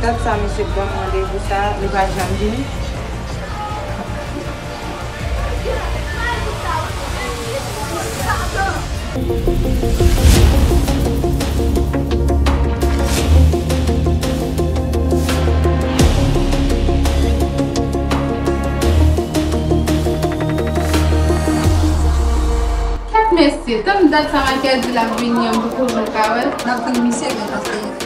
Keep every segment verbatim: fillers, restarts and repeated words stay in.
Dat sa misye ban m randevou sa, li pa janm vini. Kèt mesye, tann dat sa Michael di l ap vini an, pou kote nou ka wè l. N ap tann misye, men, paske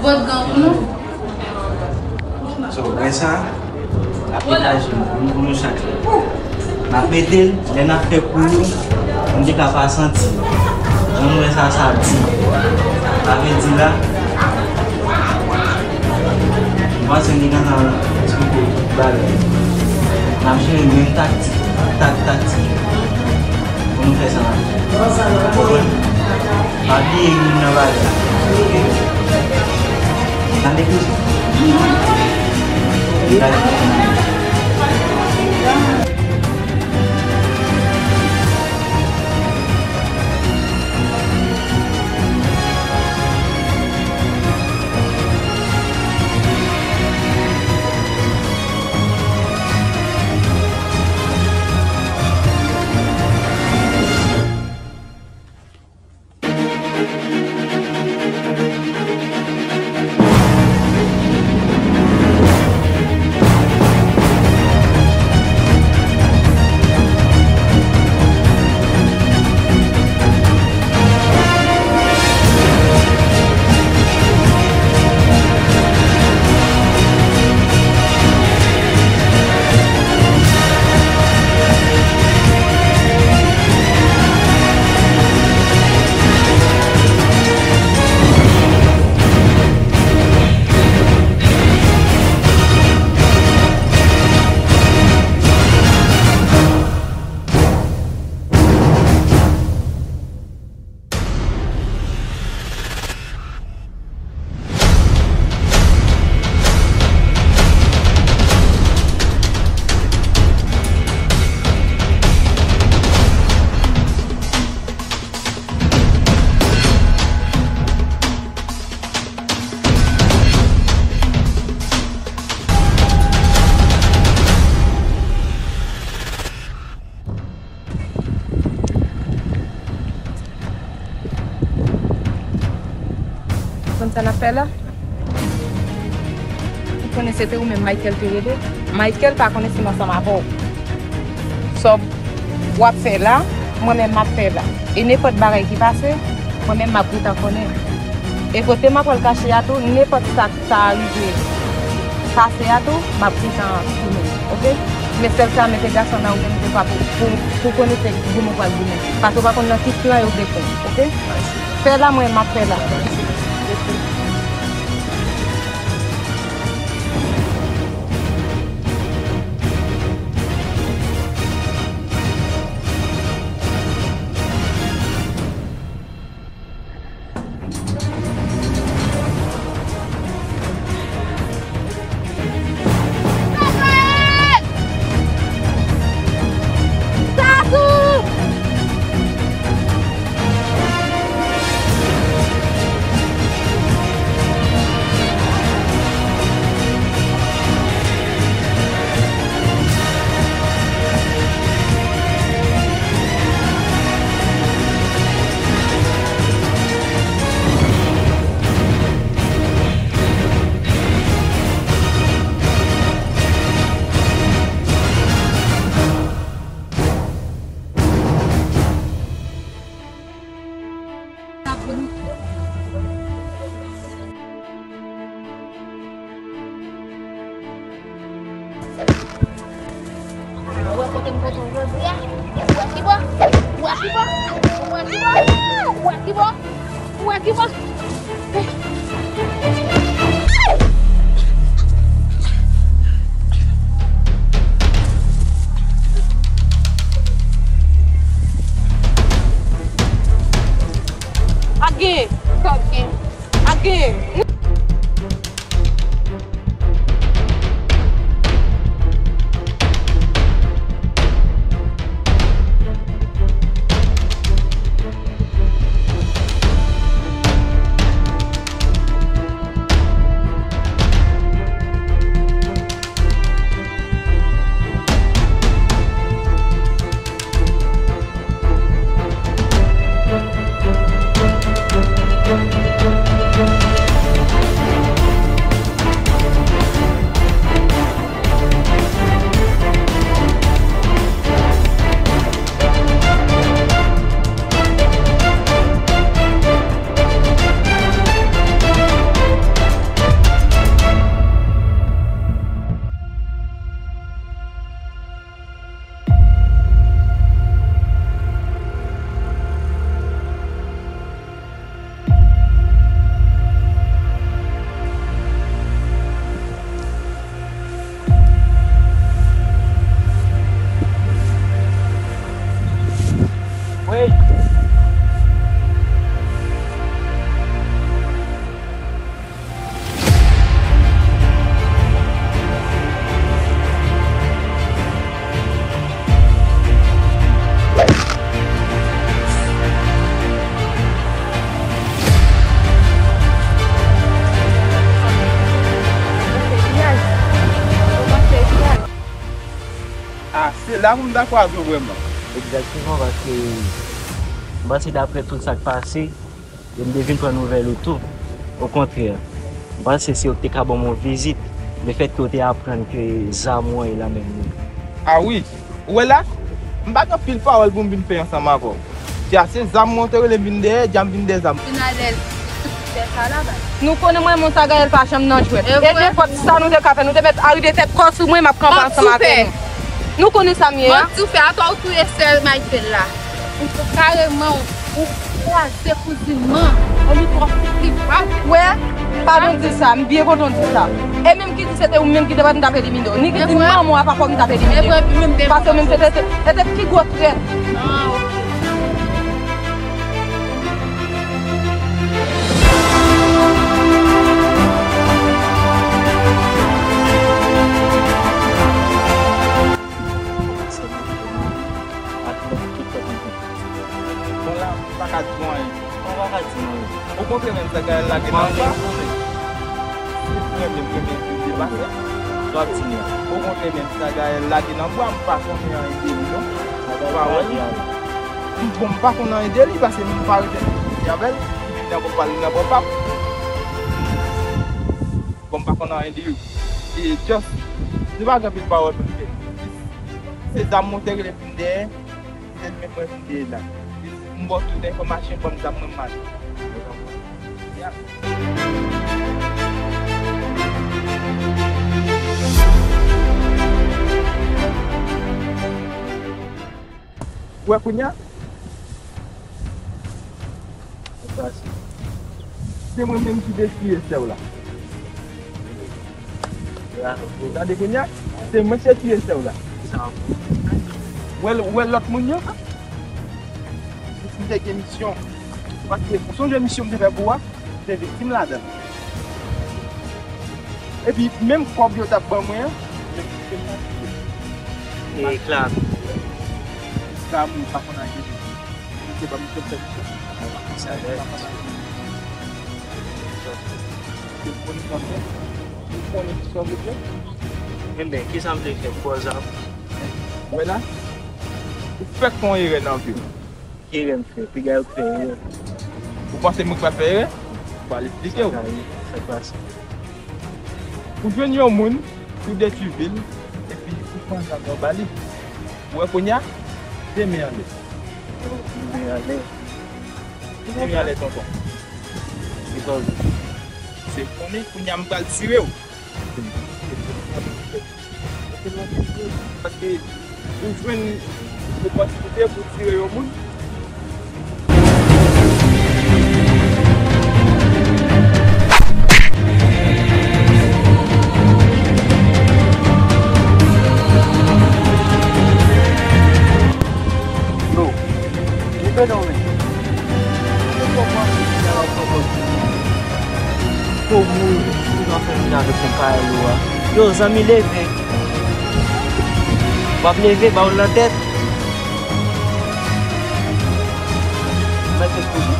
Vòt gan pou nou. So, wè sa? L ap etaje nou pou nou, pou nou chak lè. N ap mete l, lè n ap fè kou yo, nou te ka pa santi. Jan nou wè sa, sa di. Sa vle di la, m panse m te gentan eksplike w tout bagay. N ap jere menm taktik, tak, taktik, pou nou fè sa mache. Konprann? Pa bliye youn nan bagay. Tande koze. Konn sa n ap fè la? Ou konnen se te ou menm Michael te rele? Michael pa konnen si m ansanm avè w. Sa w ap fè la, mwen menm m ap fè la. E nenpòt bagay ki pase, mwen menm m ap gentan konnen. E kote m ap pral kache a tou, nenpòt sa k ta rive pase a tou, m ap gentan konnen, oke? Men sèl sa, mete gason nan ou pou, pou, pou, pou konnen se goumen ou pral goumen. Paske ou pa konn nan ki plan yo vle pran, oke? Fè la, mwen, m ap fè la. M kontan jodi a. Ou wè ki bò? Ou wè ki bò? Ou wè ki bò? Ou wè ki bò? Ou wè ki bò? Ake! Ake! A, se la pou m ta kwaze w vrèman. Egzakteman, paske m panse daprè tout sa k pase, yo m te vin pran nouvèl ou tou. Okontrè, m panse si yo te ka ban m yon vizit, lefètke yo te aprann ke zam ou an e la menm li. A wi, ou wè la, m pa gen anpil pawòl pou m vin fè ansanm avè w. Dja se zam mwen ou te rele m vin dèyè, dja m vin dèyè zam. Finalèl, tout fè sa la, bay. Nou konnen mwen, moun sa Gaël pa janm nan jwèt. E nenpòt sa nou te ka fè, nou te mèt arive tèt kò sou mwen, m ap kanpe ansanm avè nou. Nou konnen sa m ye a. Mwen tou fè, atò ou touye sè Michael la. Ou kareman, ou kraze kouzin mwen. Ou li twò fouti pa. Wè, pa janm di sa, m byen kontan w di sa. E menm ki di se te ou menm ki te pa t m t ap elimine w. Ni ki di manman w a pa fò m t ap elimine w. Paske ou menm se te, se te pi gwo trèt. Ah, ok. Bon, la, m pa ka di w anyen. Ou pa ka di m anyen. Okontrè, menm sa Gaël lage nan bwa. Si w renmen, m renmen depase. Sa w ap di m la? Okontrè, menm sa Gaël lage nan bwa, m pa konnen anyen de li, non. Ou pa wè li? Bon, m pa konn anyen de li, paske m pa rete nan kote avè l. M vin nan bò pa l, li nan bò pa m. Bon, m pa konn anyen de li. E just, nou pa gen anpil pawòl pou n fè. Se zam mwen te rele vin dèyè, se li menm mwen vin dèyè la. M ba w tout enfòmasyon, ban m zam mwen, m ale. Ya. Ou wè kounye a? Se mwen menm ki te tiye sè w la. Tande kounye a, se mwen ki te tiye sè w la. Ou wè, ou wè lòt moun yo? Si m te gen misyon, paske ou sonje misyon m te fè pou ou a? Te viktim ladan l. Epi, menm kòb yo t ap ban mwen an, menm si se pa. E Clara. Clara, mwen pa konn anyen de li. Se pa misye k fè misye. Sa vle. Ou konnen sa w vle? Ou konnen sa w vle fè? Enben, kisa m vle fè? Pòz ap. Wè la, ou fèk fè yon erè nan vi w. Ki erè m fè? Piga yo k fè erè. Ou panse mwen k pa fè erè? Ou pral esplike w. Sa k pase? Ou jwenn yon moun, ou detwi vi l, epi ou pran zam nan ou ba li. Ou wè kounye a, de men anlè. De men anlè. De men anlè, tonton. Because se konnen kounye a m pral tire w. Paske ou jwenn opòtinite pou tire yon moun. Yo, kenbe non, men. Pou moun, pou nan fè moun avèk konpay yo a. Yo, zanmi, leve. W ap leve, ba w l nan tèt. Mwen se pou mwen,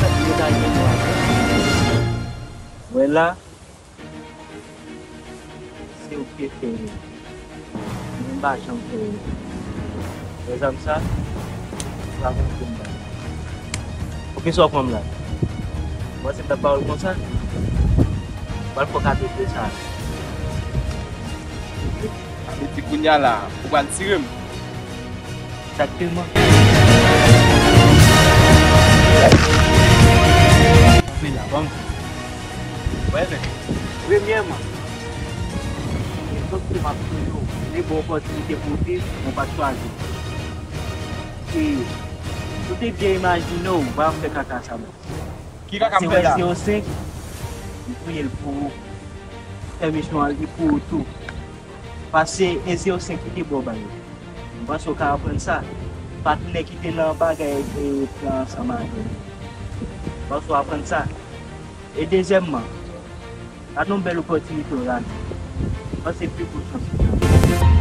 mwen la. Se ou ki fè yo. Mwen m pa janm fè yo. Wè zam sa? Sa konn pou m bay. Ou gen sa w pran m la? Mwen se m t ap ba w l konsa? Mwen fòk ap ede sa. Sa vle di kounye a la, ou pral tire m? Egzakteman. Kanpe la, ban m. Wè, men, premyèman, e sòt ke m ap toujou, se bon opòtinite pou w viv, mwen pa t chwazi. E, ou te byen imajine w, w pa ap fè kaka sa, bòs. Ki kaka m fè la? Se wè zewo senk, m touye l pou ou. Fè misyon an, li pou ou tou. Paske e zewo senk ki te ba w bagay. M panse w ka aprann sa. Patnè ki te nan bagay e pran ansanm avè w. M panse w aprann sa. E dezyèmman, pa t yon bèl opòtinite w rate. M panse pi gwo chans ou pran.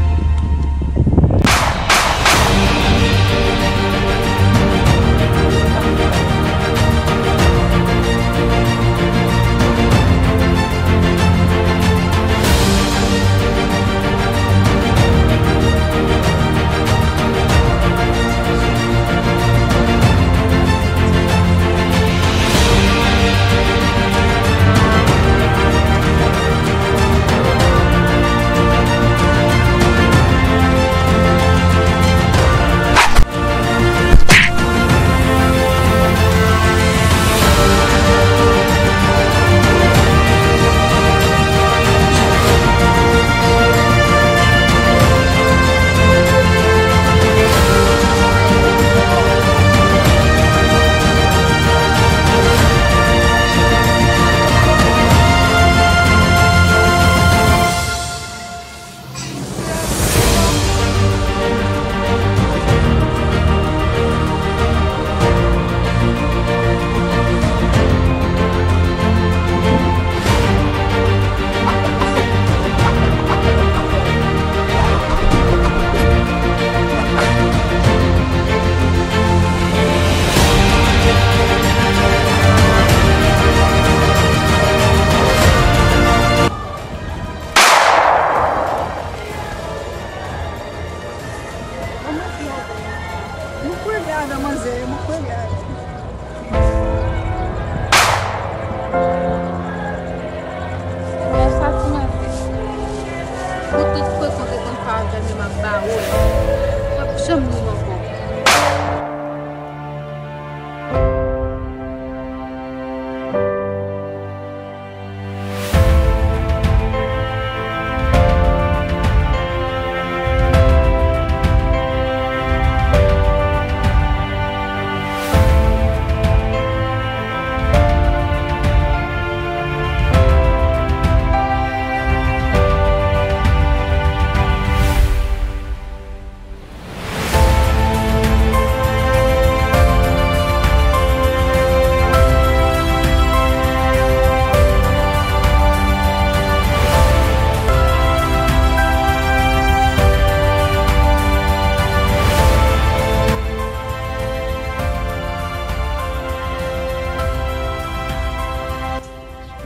Mwen kwele avè manzè yo, mwen kwele avè. Wè sa ti manzè. Pou tout frekon te konn fè avè m, m ap ba ou l. M ap janm ni ankò.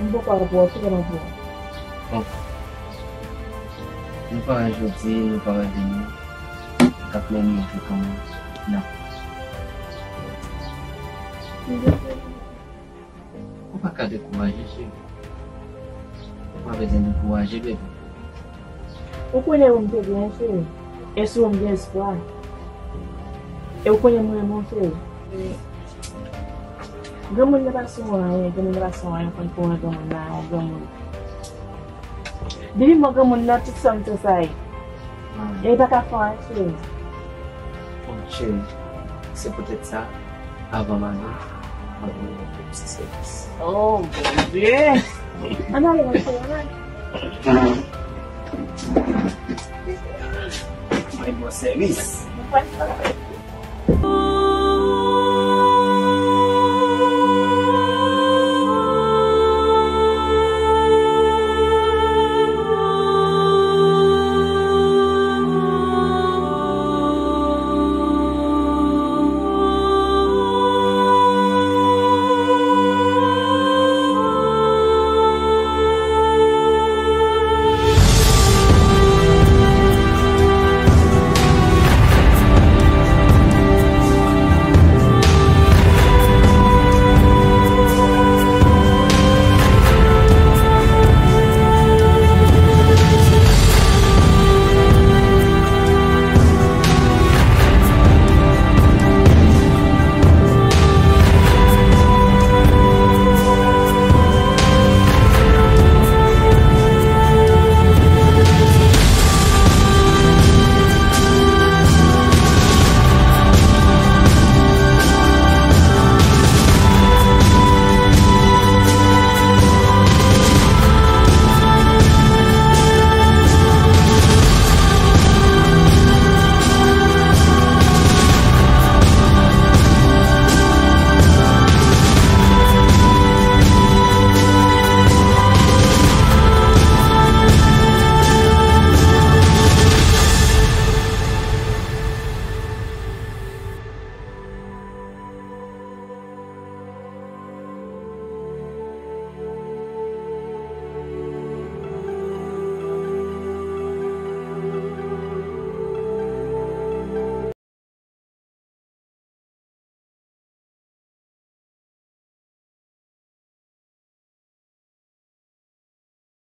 M poko al pran, ki lè m ap pran? Bon. Nou pa wè jodi, nou pa wè demen. K ap mennen jou kanmenm. N ap. Ou pa ka dekouraje, cheri. Ou pa bezwen dekouraje, bebe. Ou konnen ou m te gen, cheri. E sou ou m gen espwa. E ou konnen m renmen w, cheri. Granmoun nan pa sou anyen, granmoun nan pa sou anyen, konn pou yon granmoun nan, yon granmoun. Depi mwen granmoun nan, tout sa m fè sa ye. E li pa ka fè anyen, cheri. Cheri, se poutèt sa, avan m ale, mwen mande yon ti sèvis. Oh, Bondye! Ann ale, mon cheri, ann ale. Mwen bon sèvis. Mwen pral fè.